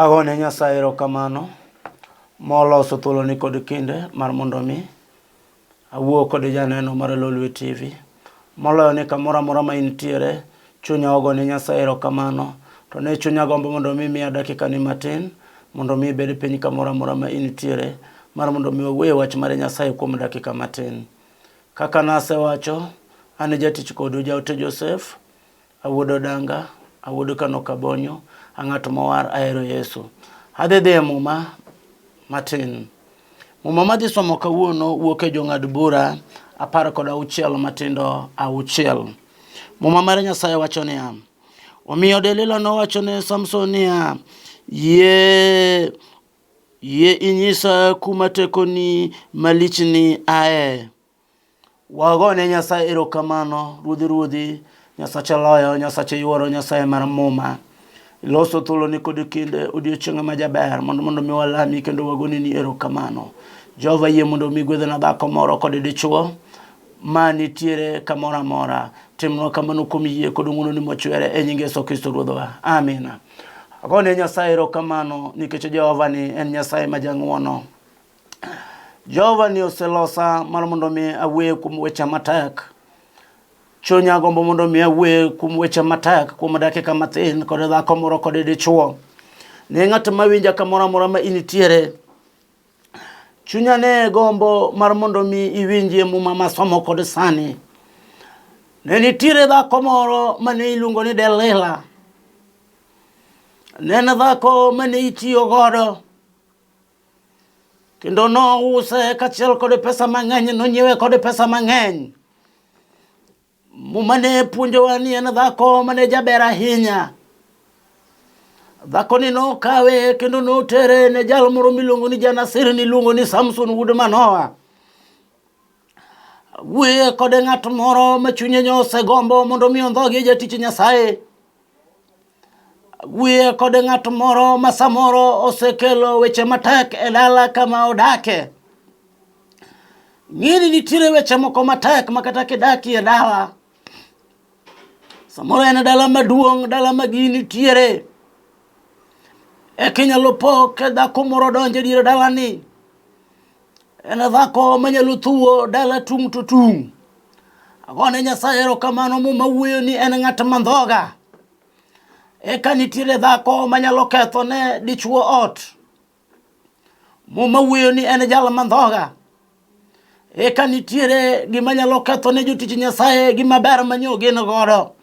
Agone Nyasaye erokamano moloso thuoloni kod kinde mar mondo mi awuo kod janeno mar Lolwe TV. Moloyo ni kamoro amora ma intiere, chunya ogone Nyasaye erokamano. To ne chunya gombo mondo mi miya dakika ni matin mondo mi ibed piny kamoro amora ma intiere mar mondo mi wawuo e wach mar Nyasaye kuom dakika matin. Kaka nasewacho, an e jatich kodu Jaote Joseph. Awuod Odanga, awuod Kano Kabonyo, ang'at mowar, ahero Yesu. Adhi dhi e muma matin. Muma madhi somo kawuono wuok e jong'ad bura 16 matindo 6. Muma mar Nyasaye wacho niya, omiyo Delila nowacho ne Samson niya, yie yie inyisa kuma tekoni malichni aye. Wagone Nyasaye erokamano, Ruodh ruodhi, Nyasache loyo, Nyasache yuoro, Nyasaye mar muma. Iloso thuoloni kod kinde odiechieng' ma jaber mondo mondo mi walami kendo wagoni ni erokamano. Jehova yie mondo mi gwedhna dhako moro kod dichuo ma nitiere kamoro amora. Timnwa kamano kuom yie kod ng'wononi mochwere e nying Yesu Kristo Ruodhwa. Amina. Agone Nyasaye erokamano nikech Jehova ni en Nyasaye ma jang'wono. Jehova ni oselosa mar mondo mi awuoye kuom weche matek. Chunya gombo mondo mi awuoye kuom weche matek kuom dakika mathin kod dhako moro kod dichuo. Ne ng'at ma winja kamoro amora ma initiere. Chunya ne gombo mar mondo mi iwinjie muma masomo kod sani. Ne nitiere dhako moro mane iluongo ni Delila. Ne en dhako mane itiyo godo. Kendo nouse kachiel kod pesa mang'eny, nonyiewe kod pesa mang'eny. Muma ne puonjowa ni en dhako mane jaber ahinya. Dhakoni nokawe kendo notere ne jal moro miluongo ni Janasiri niluongo ni Samson wuod Manoa. Wuoye kod ng'at moro ma chunye nyo osegombo mondo mi ondhogi jatich Nyasaye. Wuoye kod ng'at moro ma samoro osekelo weche matek e dala kama odake. Ng'e ni nitiere weche moko matek ma kata kidakie e dala, samoro en dala maduong', dala ma gini nitiere, eka inyalo po ka dhako moro odonjo e dier dalani. En dhako manyalo thuwo dala tung' to tung'. Agone Nyasaye erokamano muma wuoyo ni en ng'at mandhoga. Eka nitiere dhako manyalo ketho ne dichuo ot. Muma wuoyo ni en jal mandhoga. Eka nitiere gima nyalo ketho ne jotich Nyasaye gima ber manyo gin godo.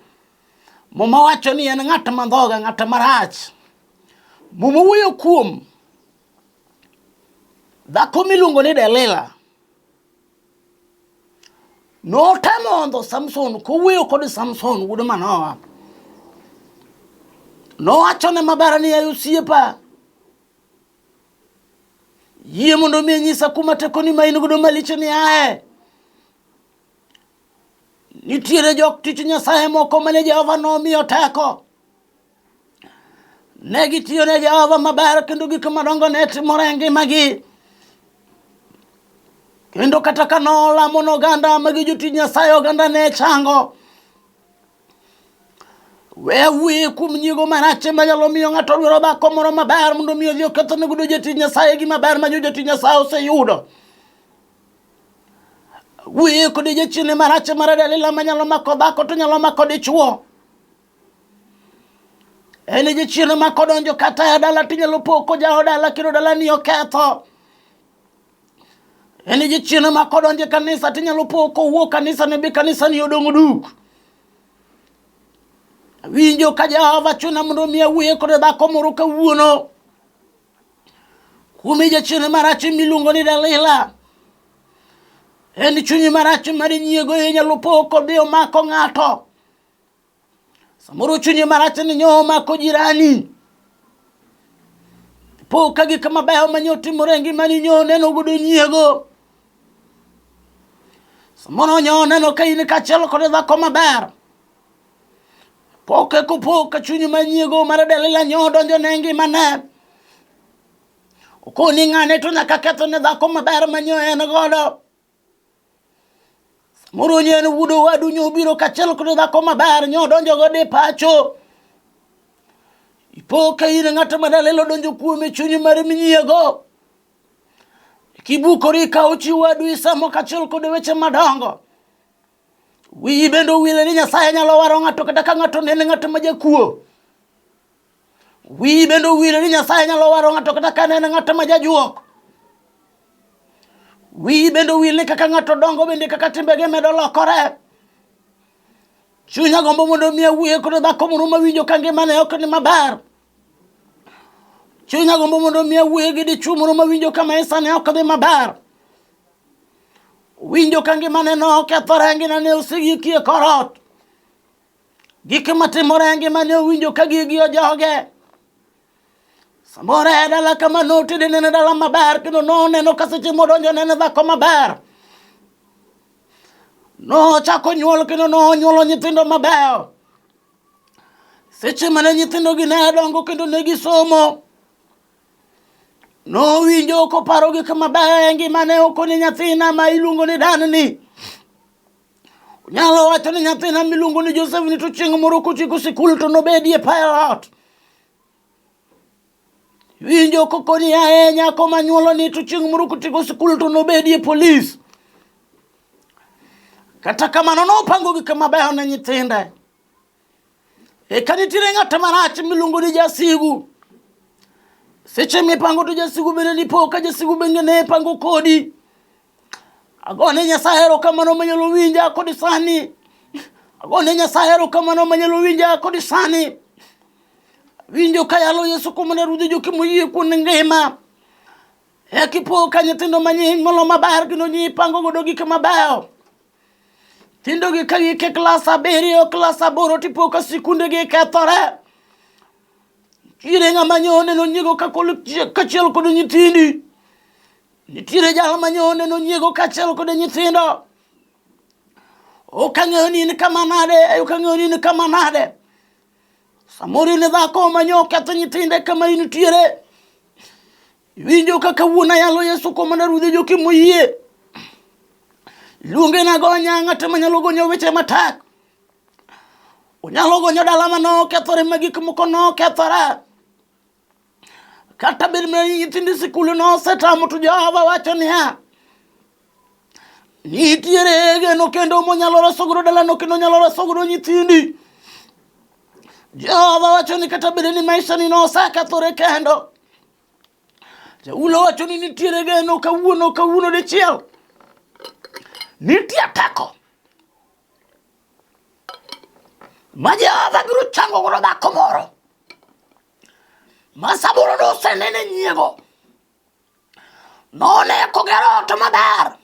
Muma wacho ni en ng'at mandhoga, ng'at marach. Muma wuoyo kuom Dhako miluongo ni Delila notemo ondho Samson kowuoyo kod Samson wuod Manoa. Nowachone maber ni, "Yaye osiepa, yie mondo mi inyisa kuma tekoni ma in godo malich ni aye." Nitiere jok tich Nyasaye moko mane Jehova nomiyo teko. Ne gitiyo ne Jehova maber kendo gik madongo ne timore e ngimagi. Kendo kata ka nolamo ne oganda magi jotich Nyasaye, oganda ne chango. We awuoye kuom nyiego marach manyalo miyo ng'ato dwaro dhako moro maber mondo mi odhi okethne godo jatich Nyasaye gima ber ma jotich Nyasaye oseyudo. Wuoye kod jachien marach mar Delila manyalo mako dhako to nyalo mako dichuo. En jachien ma kodonjo kata e dala to inyalo po kojawo dala kendo dala ni oketho. En jachien ma kodonjo e kanisa to inyalo po kowuok kanisa ne bi kanisa ni odong' duk. Awinjo ka Jehova chuna mondo mi awuoye kod dhako moro kawuono. Kuom jachien marach miluongo ni Delila. En chuny marach mar nyiego inyalo po kodhi omako ng'ato. Samoro chunyi marach ni nyo omako jirani. Po ka gik mabeyo ma nyo timore e ngimani nyo neno godo nyiego. Samoro nyo neno ka in kaachiel kod dhako maber. Pok eko po ka chuny ma nyiego mar Delila nyo donjo ne ngimane. Okoni ng'ane to nyaka ketho ne dhako maber ma nyo en godo. Samoro nyo en wuod owadu nyo obiro kaachiel kod dhako maber nyo odonjo godo e pacho. Ipo ka in ng'at ma dalelo donjo kuome chunyi mar minyiego. Kibukori ikawo chi wadu isamo kaachiel kod weche madongo. Wiyi bende owile ni Nyasaye nyalo waro ng'ato kata ka ng'ato nene ng'at ma jakuo. Wiyi bende owile ni Nyasaye nyalo waro ng'ato kata ka nene ng'at ma jajuok. Wiyi bende owil ni kaka ng'ato dongo bende kaka timbege medo lokore. Chunya gombo mondo mi awuoye kod dhako moro mawinjo ka ngimane ok ni maber. Chunya gombo mondo mi awuoye gi dichwo moro mawinjo ka maisane ok dhi maber. Winjo ka ngimane no okethore, ngimane osegiki e kor ot. Gik matimore e ngimane owinjo ka gigi ojoge. Samoro e dala kama notede ne en dala maber kendo noneno ka seche modonjo ne en dhako maber. Nochako nyuol kendo nonyuolo nyithindo mabeyo. Seche mane nyithindogi ne dongo kendo ne gisomo, nowinjo koparo gik mabeyo e ngimane okoni nyathina ma iluongo ni Dan ni. Onyalo wacho ni nyathina miluongo ni Joseph ni to chieng' moro kotieko sikul to nobedie pilot. Winjo kokoni ae nyako manyuolo ni to chieng' moro kotieko sikul to nobedie polis. Kata kamano nopango gik mabeyo ne nyithinde. Eka nitiere ng'at marach miluongo ni jasigu. Seche mipango to jasigu bende dipo ka jasigu bende ne pango kodi. Agone Nyasaye erokamano manyalo winja kod sani. Agone Nyasaye erokamano manyalo winja kod sani. Winjo ka yalo Yesu kuom ne rudhi joki moyie kuom ngima. Eka ipo ka nyithindo manyiny molo maber kendo nyi pango godo gik mabeyo. Nyithindogi ka gik e klas 7, klas 8 tipo ka sikundegi kethore. Nitiere ng'ama nyo oneno nyiego kaachiel kod nyithindi. Nitiere jal ma nyo oneno nyiego kaachiel kod nyithindo. Ok ang'eyo ni in kama nade, ok ang'eyo ni in kama nade. Samoro in dhako ma nyo oketho nyithinde kama intiere. Iwinjo kaka wuon ayalo Yesu kuom mana rudhe joki moyie. Luonge na gonya ng'at manyalo gonyo weche matek. Onyalo gonyo dala ma nokethore ma gik moko nokethore. Kata bed mana ni nyithind sikul nosetamo to Jehova wacho niya, nitiere geno kendo monyalo reso godo dalano kendo nyalo reso godo nyithindi. Jehova wacho ni kata bed ni maishani nosekethore kendo. Jaulo wacho ni nitiere geno kawuono kawuono dichiel. Nitie teko ma Jehova biro chango godo dhako moro ma samoro nosenene nyiego. None kogero ot maber.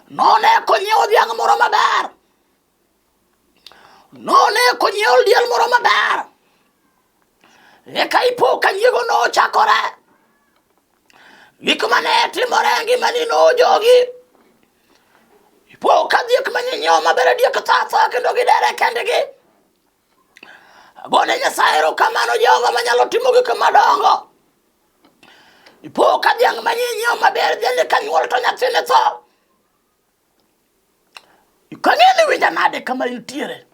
None konyiewo dhiang' moro maber. None konyiewo diel moro maber. Eka ipo ka nyiego nochakore. Gik mane timore e ngimani nojogi. Ipo ka diek mane inyiewo maber diek tho athoa kendo gidere kendgi. Agone Nyasaye erokamano Jehova manyalo timo gik madongo. Ipo ka dhiang' mane inyiewo maber dhiang'ni ka nyuol to nyathine tho. Kang'e ni winja nade kama intiere.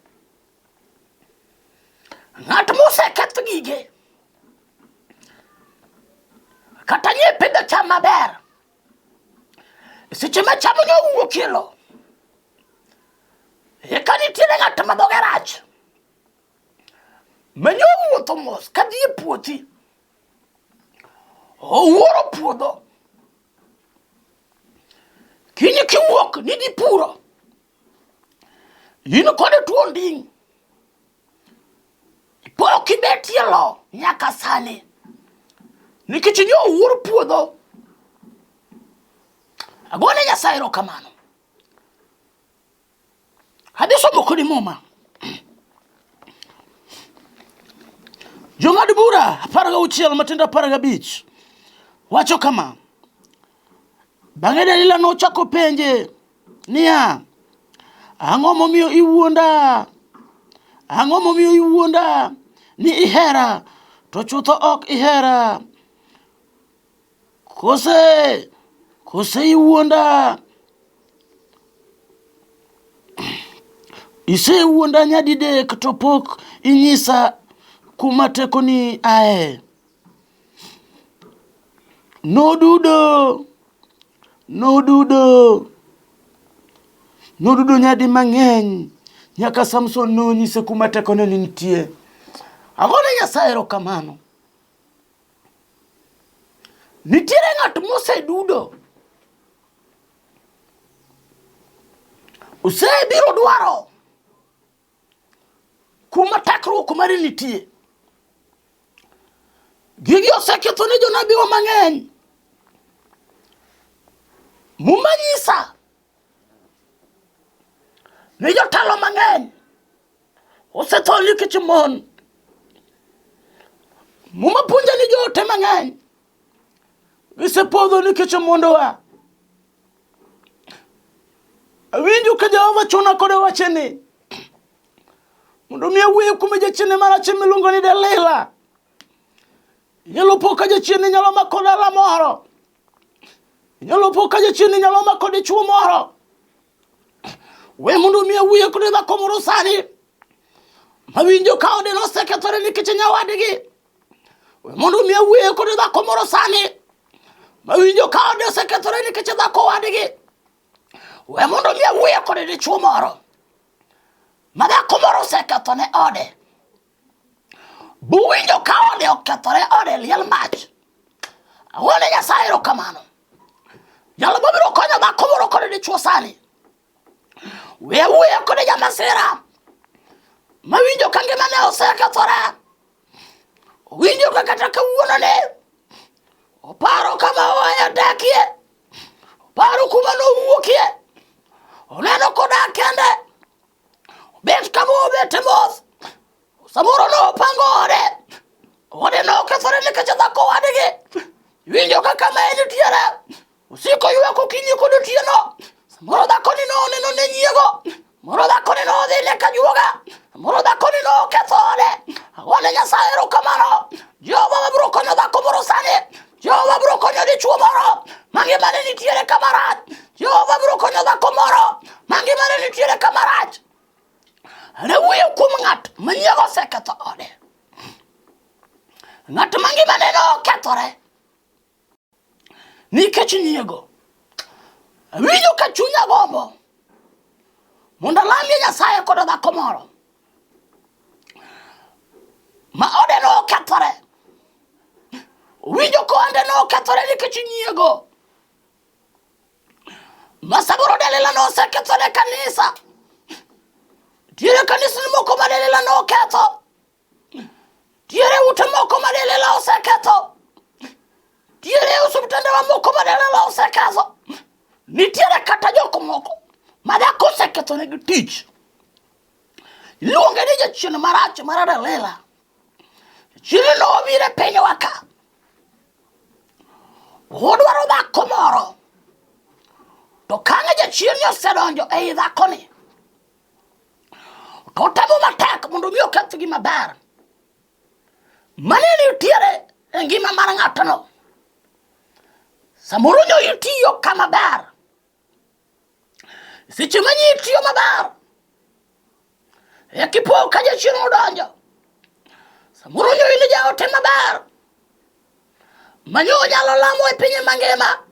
Ng'at moseketh gige kata nye pidho cham maber seche ma cham nowuok e lo eka nitiere ng'at ma dhoge rach ma nyowuotho mos kadhi e puothi owuoro puodho Kiny kiwuok ni dhi puro, in kod tuo onding', pok ibetie lo nyaka sani nikech nyo owuor puodho. Agone Nyasaye erokamano. Adhi somo kodi Muma. Jong'ad bura 16 matindo 15 wacho kama. Bang'e Delila nochako penje niya, Ang'o momiyo iwuonda? Ang'o momiyo iwuonda ni ihera, to chutho ok ihera? Kose, kose iwuonda? Isewuonda nyadidek to pok inyisa. kuma tekoni ae. Nodudo, nodudo, nodudo nyadi mang'eny nyaka Samson nonyise kuma tekone ne nitie. Agone Nyasaye erokamano. Nitiere ng'at mosedudo. Osebiro dwaro kuma takruok mari nitie. Gigi oseketho ne jonabiwa mang'eny. Muma nyisa ni jotelo mang'eny osetho nikech mon. Muma puonja ni joote mang'eny gisepodho nikech mondowa. Awinjo ka Jehova chuna kod wache ni mondo mi awuoye kuom jachiende marach miluongo ni Delila. Inyalo po ka jachiende nyalo mako dala moro. Inyalo po ka jachiende nyalo mako dichuo moro. We mondo mi awuoye kod dhako moro sani mawinjo ka ode nosekethore nikech nyawadgi. We mondo mi awuoye kod dhako moro sani mawinjo ka ode osekethore nikech dhako wadgi. We mondo mi awuoye kod dichuo moro ma dhako moro osekethone ode. Buwinjo ka ode okethore, ode liel mach. Agone Nyasaye erokamano. Jalo mabiro konyo dhako moro kod dichuo sani. We awuoyo kod jamasira mawinjo ka ngimane osekethore. Owinjo ka kata kawuono ne oparo kama oaye odakie, oparo kuma nowuokie, oneno kodak kende, obet kama obete mos. Samoro nopango ode, ode nokethore nikech dhako wadgi. Iwinjo kaka ma en nitiere, osiko ywak okinyi kod otieno. Samoro dhakoni noneno ne nyiego, samoro dhakoni nodhi ne kajuoga, samoro dhakoni noketho ode. Agone Nyasaye erokamano. Jehova mabiro konyo dhako moro sani. Jehova biro konyo dichuo moro ma ngimane nitiere kama rach. Jehova biro konyo dhako moro ma ngimane nitiere kama rach. Ne wuoyo kuom ng'at ma nyiego oseketho ode. Ng'at ma ngimane nokethore nikech nyiego. Awinjo ka chunya gombo mondo alamie Nyasaye kod dhako moro ma ode nokethore. Owinjo ka ode nokethore nikech nyiego. Ma samoro Delila nosekethone kanisa. Nitiere kanisni moko ma Delila noketho. Nitiere ute moko ma Delila oseketho. Nitiere osiptandewa moko ma Delila oseketho. Nitiere kata jok moko ma dhako osekethonegi tich. Iluonge ni jachien marach mar Delila. Jachien nobiro e pinywa ka. Odwaro dhako moro. To kane jachien ni osedonjo ei dhakoni, to otemo matek mondo mi oketh gima ber mane nitiere e ngima mar ng'atno. Samoro nyo itiyo kama ber, seche ma nyi itiyo maber, e kipo ka jachien odonjo. Samoro nyo in jaote maber manyo nyalo lamo e piny mangima.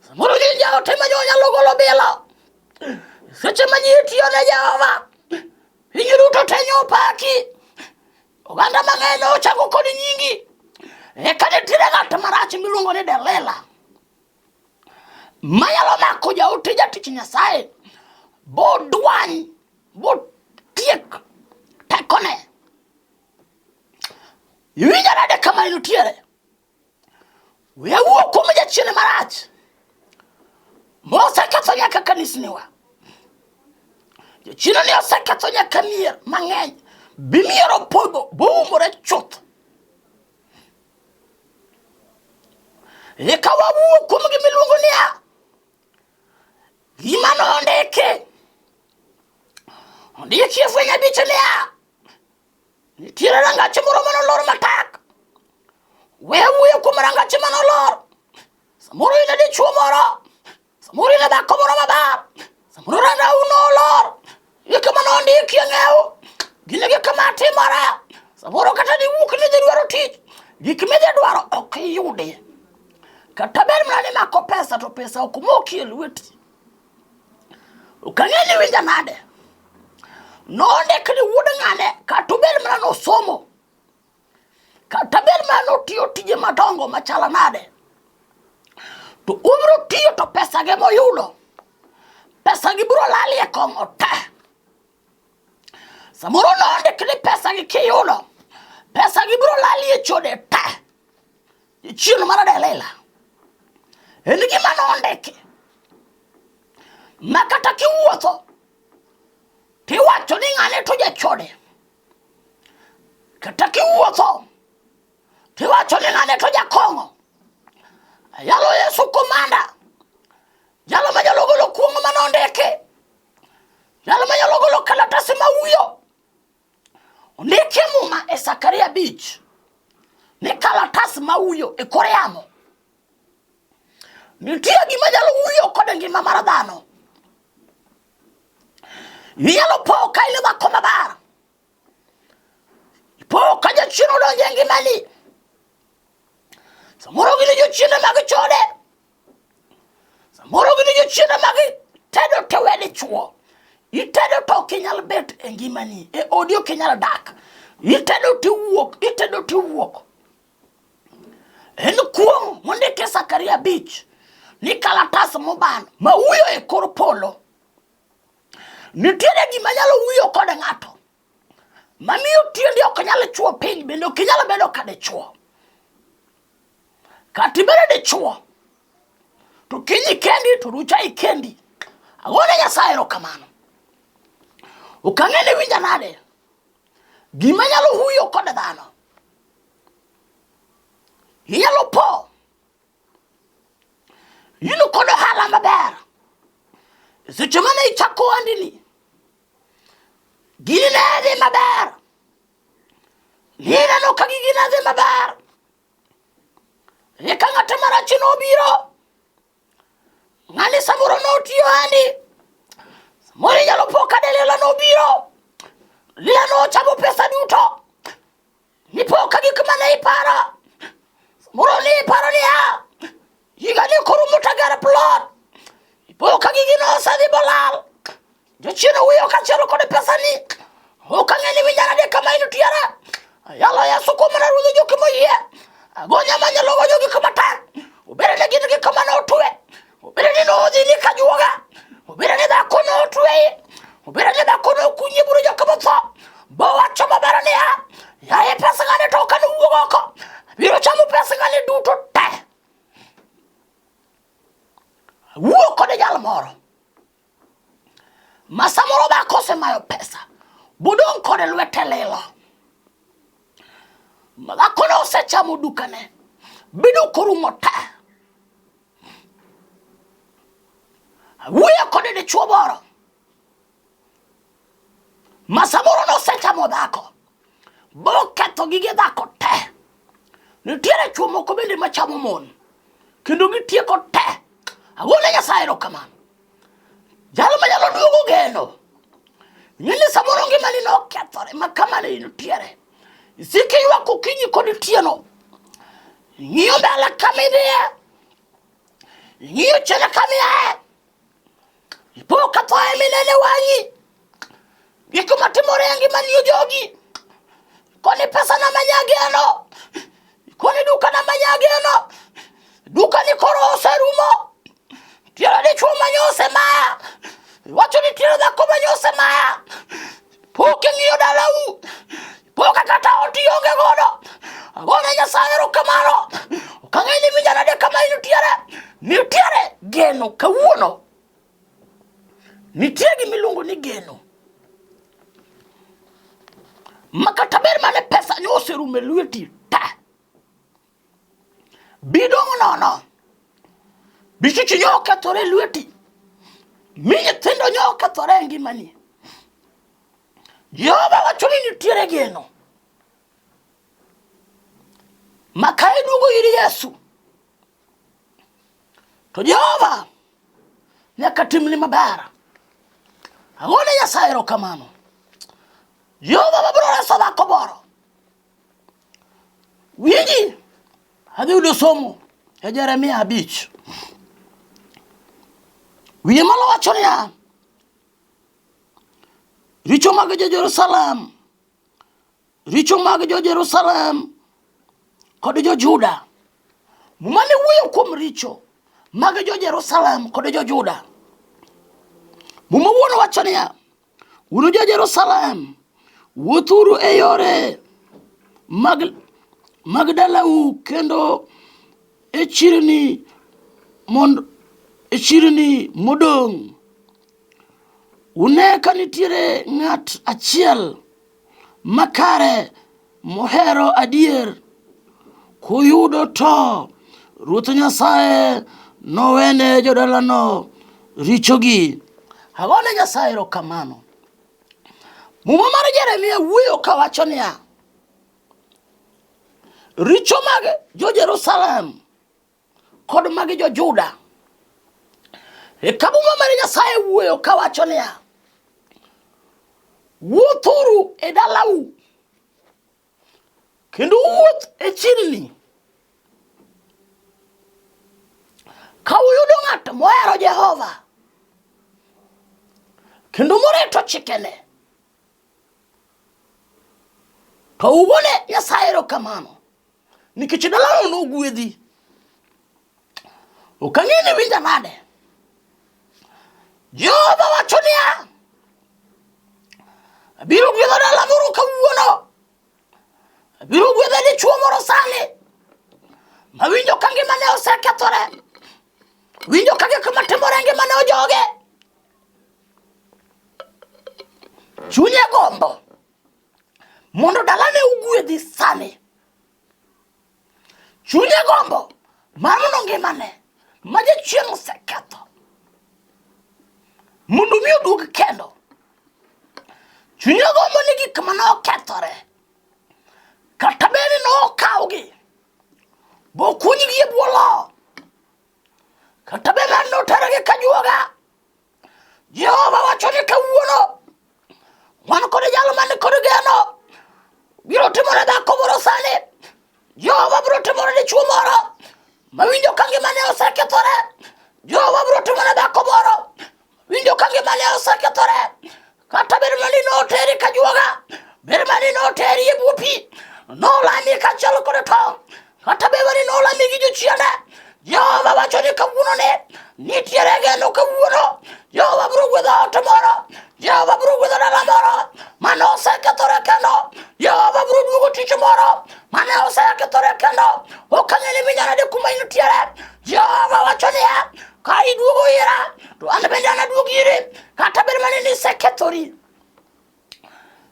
Samoro nyo in jaote manyo nyalo golo bilo. Seche ma nyi itiyo ne Jehova, piny duto te nyo paki. Oganda mang'eny nochako kod nyingi. Eka nitiere ng'at marach miluongo ni Delila manyalo mako jaote jatich Nyasaye bodwany botiek tekone. Iwinjo nade kama intiere? We awuo kuom jachien marach moseketho nyaka kanisniwa. Jachien ni oseketho nyaka mier mang'eny, bi mier opodho boumore chuth. Eka wawuo kuom gima iluongo niya, gima nondiki. Ondiki e Fweny abich niya, nitiere rangach moro manolor matek. We awuoyo kuom rangach manolor. Samoro in e dichuo moro, samoro in e dhako moro maber, samoro rangau nolor. Gik ma nondiki e ng'eu, gin e gik matimore. Samoro kata diwuok ni idhi dwaro tich, gik midhi dwaro ok iyudi. Kata ber mana ni mako pesa to pesa ok moki e lweti. Ok ang'e ni winja nade. Nondik ni wuod ng'ane kata obed mana nosomo. Kata bed mana notiyo tije madongo machalo nade. To obiro tiyo to pesa ge moyudo. Pesa gi biro lalie kong'o te. Samoro nondik ni pesa gi kiyudo. Pesa gi biro lalie chode te. Chieng' mar Delila. En gima nondiki. Ma kata kiwuotho tiwacho ni ng'ane to jachode. Kata kiwuotho tiwacho ni ng'ane to jakong'o. Yalo Yesu komanda. Jalo manyalo golo kuong'o manondiki. Jalo manyalo golo kalatasi mawuyo. Ondiki e Muma e Zakaria 5 ni kalatas ma wuyo e kor yamo. Nitie gima nyalo wuyo kod ngima mar dhano. Inyalo po ka in dhako maber. Ipo ka jachien odonjo e ngimani. Samoro gin jochiende mag chode. Samoro gin jochiende mag tedo to we dichuo. Itedo to ok inyal bet e ngimani, e odi ok inyal dak. Itedo tiwuok, itedo tiwuok. En kuong' mondike Zakaria 5 ni kalatas moban ma wuyo e kor polo. Nitiere gima nyalo wuyo kod ng'ato mamiyo tiendi ok nyal chuo piny bende ok inyal bedo ka dichuo. Kata ibedo dichuo to kiny ikendi to rucha ikendi. Agone Nyasaye erokamano. Ok ang'e ni winja nade. Gima nyalo huyo kod dhano. Inyalo po. In kod ohala maber. Seche mane ichako ohandini, gini ne dhi maber. Nineno ka gigi ne dhi maber. Eka ng'at marach nobiro. Ng'ani samoro notiyo ani. Samoro inyalo po ka Delila nobiro. Lila nochamo pesa duto. Nipo ka gik mane iparo. Samoro ni iparo niya. Higa ni korumo to ager plot. Ipo ka gigi nosedhi bolal. Jachien owuoyo kaachiel kod pesani. Ok ang'e ni winja nade kama intiere. Ayalo Yesu kuom mana ruodh joki moyie. Agonya manyalo gonyo gik matek. Obedo ni gin gik mane otwe. Obedo ni nodhini ka juoga. Obedo ni dhako notwe. Obedo ni dhako nokunyi buru jok motho. Bowacho maber niya, yaye pesa ng'ane to ok anowuog oko. Abiro chamo pesa ng'ane duto te. Wuo kod jal moro. Ma samoro dhako osemayo pesa bodong' kode lwete lilo. Dhakono osechamo dukane bidu korumo te. Wuoyo kode dichuo moro ma samoro nosechamo dhako boketho gige dhako te. Nitiere chuo moko bende machamo mon kendo gitieko te. Agone Nyasaye erokamano. Jal manyalo duogo geno. Ng'eni samoro ngimani nokethore ma kama ne intiere. Isiko ywak okinyi kod otieno. Ing'iyo mbele kama idhiye. Ing'iyo chien kama iaye. Ipo ka thoye minene wang'i. Gik matimore e ngimani ojogi. Koni pesa na manyageno. Koni duka na manyageno. Duka ni koro oserumo. Tielo dichuo manyose maya. Wacho ni tielo dhako manyose maya. Pok ing'iyo dalau. Pok kata ot ionge godo. Agone Nyasaye erokamano. Ok ang'e ni winja nade kama intiere. Nitiere geno kawuono. Nitie gima iluongo ni geno. Ma kata ber mane pesa nyo oserumo e lweti ta. Bidong' nono. Bichichi nyo okethore e lweti. Mi nyithindo nyo okethore e ngimani. Jehova wacho ni nitiere geno. Ma ka iduogo ir Yesu, to Jehova nyaka timni maber. Agone Nyasaye erokamano. Jehova mabiro reso dhako moro. Winji, adhi yudo somo e Jeremia 5. Wiye malo wacho niya, richo mag jo Jerusalem, richo mag jo Jerusalem kod jo Juda. Muma ne wuoyo kuom richo mag jo Jerusalem kod jo Juda. Muma wuon wacho niya, Un jo Jerusalem, wuothuru e yore mag dalau kendo e chirni mond e chirni modong'. Une ka nitiere ng'at achiel makare mohero adier, kuyudo to Ruoth Nyasaye nowene jodalano richogi. Agone Nyasaye erokamano. Muma mar Jeremia wuoyo kawacho niya, richo mag jo-Jerusalem kod mag jo-Juda. Eka Muma mar Nyasaye wuoyo kawacho niya, wuothuru e dalau kendo uwuoth e chirni. Ka uyudo ng'at mohero Jehova kendo morito chikene, to ugone Nyasaye erokamano nikech dalano nogwedhi. Ok ang'e ni winja nade. Jehova wacho niya, abiro gwedho dala moro kawuono. Abiro gwedho dichuo moro sani mawinjo ka ngimane osekethore, winjo ka gik matimore e ngimane ojoge, chunye gombo mondo dalane ogwedhi sani. Chunye gombo mar mondo ngimane ma jachien oseketho mondo mi oduog kendo. Chunye gombo ni gik mane okethore kata bed ni nokawgi bokunygi e bwo lowo kata bed ni notergi ka juoga. Jehova wacho ni kawuono wan kod jal man kod geno biro timore dhako moro sani. Jehova biro timore dichwo moro mawinjo ka ngimane osekethore. Jehova biro timore dhako moro winjo ka ngimane osekethore. Kata bed mana ni noteri ka juoga, bed mana ni noteri e bwo pi, nolami kaachiel kod tong', kata bed mana ni nolami gi jochiende. Jehova wacho ni kawuono ni nitiere geno kawuono. Jehova biro gwedho ot moro, Jehova biro gwedho dala moro mane osekethore kendo. Jehova biro duogo tich moro mane osekethore kendo. Ok ang'e ni winjo nade kuma intiere. Jehova wacho niya, ka iduogo ira to an bende anaduog iri kata bed mana ni isekethori.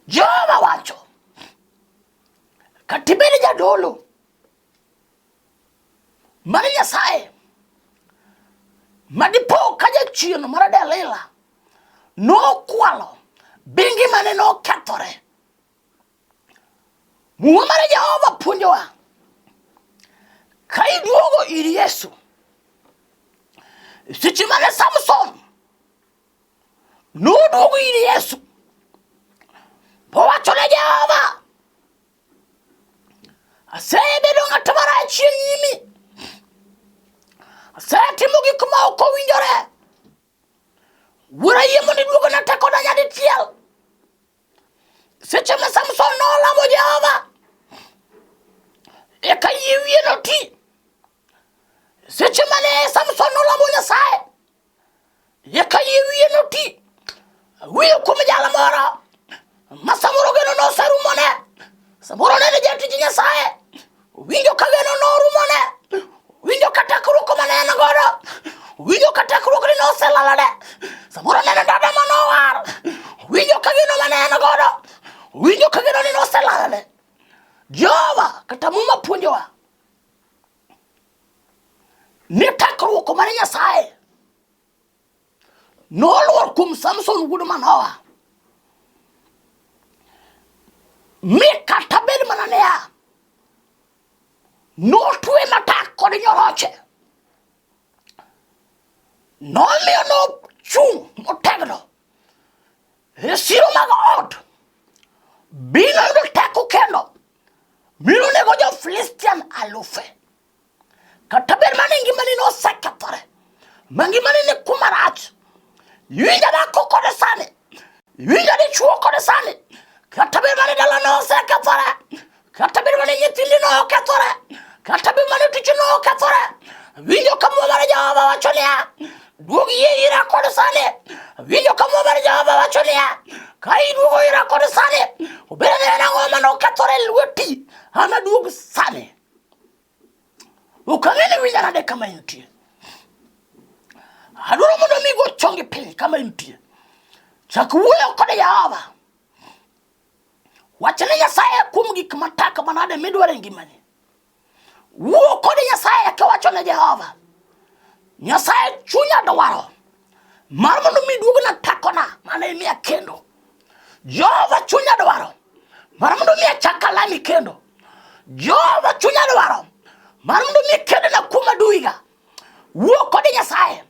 Jehova wacho kata ibed jadolo mar Nyasaye madipo ka jachien mar Delila nokwalo bingi mane nokethore. Muma mar Jehova puonjowa ka iduogo ir Yesu seche mane Samson noduogo ir Yesu owacho ne Jehova asebedo ng'at marach e nyimi asetimo gik ma ok owinjore wuora yie mondo iduogna tekona nyadichiel Seche ma Samson nolamo Jehova, eka yie wiye noti. Seche mane Samson nolamo Nyasaye, eka yie wiye noti. Wiyo kuom jal moro ma samoro geno noserumone. Samoro ne en jatich Nyasaye, winjo ka geno norumone, winjo ka tekruok mane en godo, winjo ka tekruok ni noselalane. Samoro ne en dada manowar, winjo ka geno mane en godo, winjo ka geno ni noselalane. Jehova kata Muma puonjowa ni tekruok mar Nyasaye Noluor kuom Samson wuod Manoa. Mi kata bed mana niya, notwe matek kod nyoroche. Nomiyo nochung' motegno e siro mag ot. Bino yudo teko kendo. Mi nonego jo-Filistian alufe. Kata bed mana ni ngimani nosekethore, ma ngimani ni kuma rach, iwinjo dhako kod sani, iwinjo dichuo kod sani, kata bed mana ni dalano osekethore, kata bed mana ni nyithindi nokethore, kata bed mana ni tich nokethore, winjo ka muma mar Jehova wacho niya, duog yie ira kod sani. Winjo ka muma mar Jehova wacho niya, ka iduogo ira kod sani, obedo ni en ang'o manokethore e lweti, anaduog sani. Ok ang'e ni winja nade kama intie. Adwaro mondo mi go chongi piny kama intie. Chak wuoyo kod Jehova. Wach ne Nyasaye kuom gik matek manade midwaro e ngimani. Wuo kod Nyasaye kiwacho ne Jehova. Nyasaye chunya dwaro mar mondo mi duogna tekona mane imiya kendo. Jehova chunya dwaro mar mondo mi achak alami kendo. Jehova chunya dwaro mar mondo mi kedna kuom aduiga. Wuo kod Nyasaye.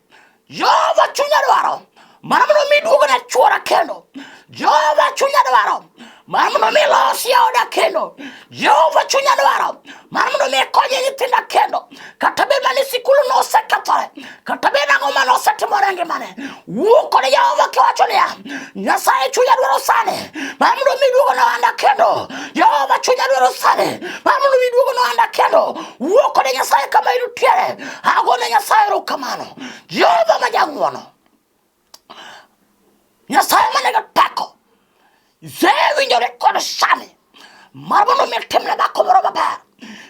Jehova chunya dwaro mar mondo mi duogna chuora kendo. Jehova chunya dwaro mar mondo mi losi oda kendo. Jehova chunya dwaro mar mondo mi konye nyithinda kendo. Kata bed mane sikul nosekethore, kata bed ang'o mane osetimore e ngimane, wuo kod Jehova kiwacho niya, Nyasaye chunya dwaro sani mar mondo mi duogna ohanda kendo. Jehova chunya dwaro sani mar mondo mi duogna ohanda kendo. Wuo kod Nyasaye kama intiere. Agone Nyasaye erokamano. Jehova ma jang'wono. Nyasaye ma nigi teko. Isewinjore kod sani mar mondo mi timne dhako moro maber.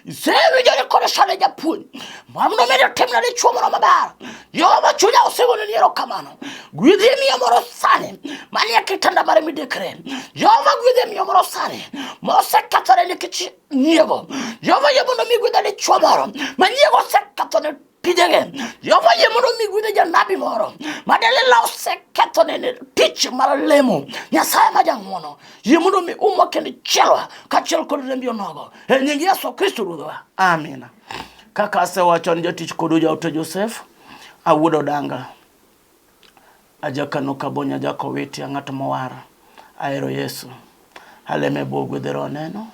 Isewinjore kod sani japuonj mar mondo mi timne dichwo moro maber. Jehova chunya osegoni erokamano. Gwedhie miyo moro sani manie kitanda mar midekre. Jehova gwedhie miyo moro sani mosekethore nikech nyiego. Jehova yie mondo mi gwedha dichwo moro ma nyiego osekethone tijege. Jehova yie mondo mi gwedhe janabi moro ma Delila osekethone ne tich mar lemo. Nyasaye ma jang'wono yie mondo mi umwa kendo chielwa kaachiel kod rembi onogo e nying Yesu Kristo Ruodhwa. Amina. Kaka asewacho an jatich kodu jaote Joseph awuod Odanga. Ajakano Kabonya Jakowiti, ang'at mowar. Ahero Yesu. Alemo e bwo gwedhe Roho neno,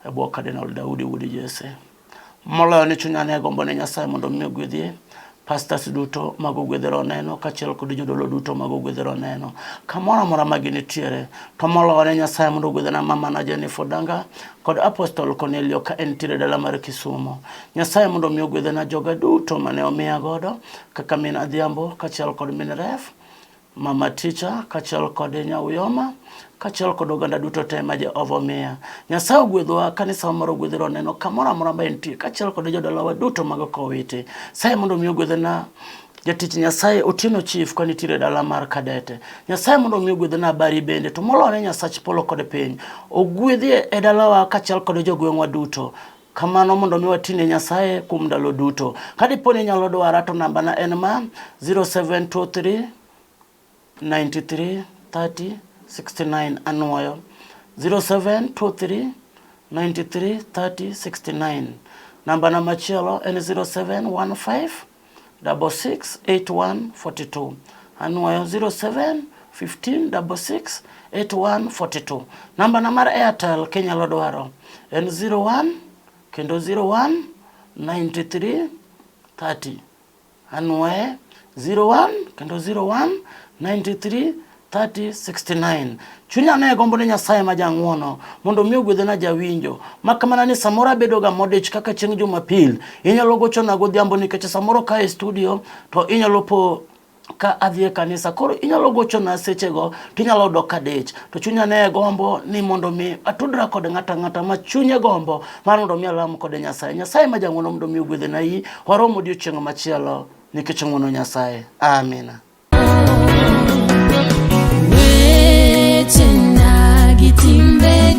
e bwo Cardinal Daudi wuod Jesse. Moloyo ni chunya ne gombo ne Nyasaye mondo omi ogwedhie pastors duto mag ogwedhe Roho neno kaachiel kod jodolo duto mag ogwedhe Roho neno kamoro amora ma ginitiere. To moloyo ne Nyasaye mondo ogwedhna mamana Jennifer Odanga kod Apostle Cornelio ka entiere dala mar Kisumo. Nyasaye mondo omi ogwedhna joga duto mane omiya godo kaka min Adhiambo kaachiel kod min Ref, mama Ticha kaachiel kod Nyauyoma kaachiel kod oganda duto te ma Jehova omiya. Nyasaye ogwedhowa, kanisa mar ogwedhero neno kamoro amora ma entie kaachiel kod jodalawa duto mag Kowiti. Nyasaye mondo omi ogwedhna jatich Nyasaye Otieno Chief ka nitiere dala mar Kadete. Nyasaye mondo omi ogwedhna habari bende to moloyo ne Nyasach polo kod piny. Ogwedhie e dalawa kaachiel kod jogweng'wa duto. Kamano mondo mi watine Nyasaye kuom ndalo duto. Ka dipo ni inyalo dwara to nambana en ma 0723 93 30 69 anwoyo 0723 93 30 69. Nambana machielo en 0715 66 81 42. Anwoyo 07 15 66 81 42. Nambana mar Airtel kinyalo dwaro en 01 kendo 01 93 30. Anwoye 01 kendo 01 93 30 69. Chunya ne gombo ni Nyasaye ma jang'wono mondo mi ogwedhna jawinjo. Mak mana ni samoro abedo ga modich kaka chieng' Jumapil. Inyalo gochona godhiambo nikech samoro ka e studio to inyalo po ka adhi e kanisa. Koro inyalo gochona sechego to inyalo dok kadich. To chunya ne gombo ni mondo mi atudra kod ng'ato ang'ata ma chunye gombo mar mondo mi alam kode Nyasaye. Nyasaye ma jang'wono mondo mi ogwedhna iyi. Warom odiochieng' machielo nikech ng'wono Nyasaye. Amina. Wechena gi timbe.